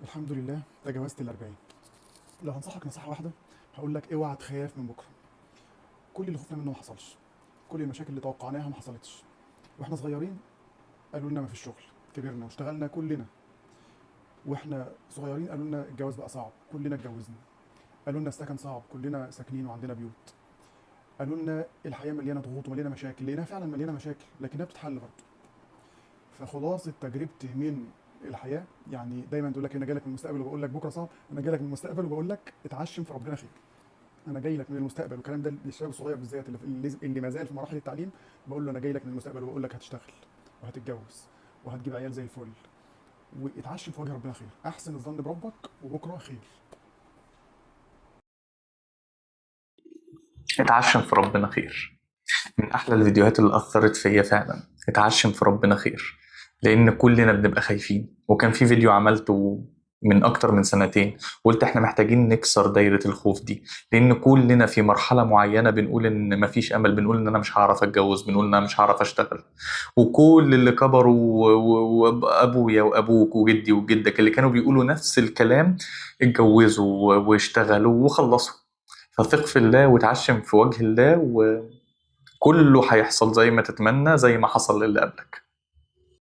الحمد لله تجاوزت ال40. لو هنصحك نصيحة واحدة هقول لك اوعى تخاف من بكره. كل اللي خفنا منه ما حصلش، كل المشاكل اللي توقعناها ما حصلتش. واحنا صغيرين قالوا لنا ما فيش شغل، كبرنا واشتغلنا كلنا. واحنا صغيرين قالوا لنا الجواز بقى صعب، كلنا اتجوزنا. قالوا لنا السكن صعب، كلنا ساكنين وعندنا بيوت. قالوا لنا الحياة مليانة ضغوط ومليانة مشاكل، لقيناها فعلا مليانة مشاكل لكنها بتتحل برضه. فخلاصه تجربتي من الحياة، يعني دايما تقول لك انا جاي لك من المستقبل وبقول لك بكره صعب، انا جاي لك من المستقبل وبقول لك اتعشم في ربنا خير. انا جاي لك من المستقبل، والكلام ده للشباب الصغير بالذات اللي ما زال في مراحل التعليم، بقول له انا جاي لك من المستقبل وبقول لك هتشتغل وهتتجوز وهتجيب عيال زي الفل، واتعشم في وجه ربنا خير، احسن الظن بربك وبكره خير. اتعشم في ربنا خير، من احلى الفيديوهات اللي اثرت فيا فعلا. اتعشم في ربنا خير، لان كلنا بنبقى خايفين. وكان في فيديو عملته من اكتر من سنتين وقلت احنا محتاجين نكسر دايرة الخوف دي، لان كلنا في مرحلة معينة بنقول ان مفيش امل، بنقول ان انا مش هعرف اتجوز، بنقول ان انا مش هعرف اشتغل. وكل اللي كبروا وابويا وابوك وجدي وجدك اللي كانوا بيقولوا نفس الكلام اتجوزوا واشتغلوا وخلصوا. فثق في الله وتعشم في وجه الله، وكله هيحصل زي ما تتمنى، زي ما حصل للي قبلك.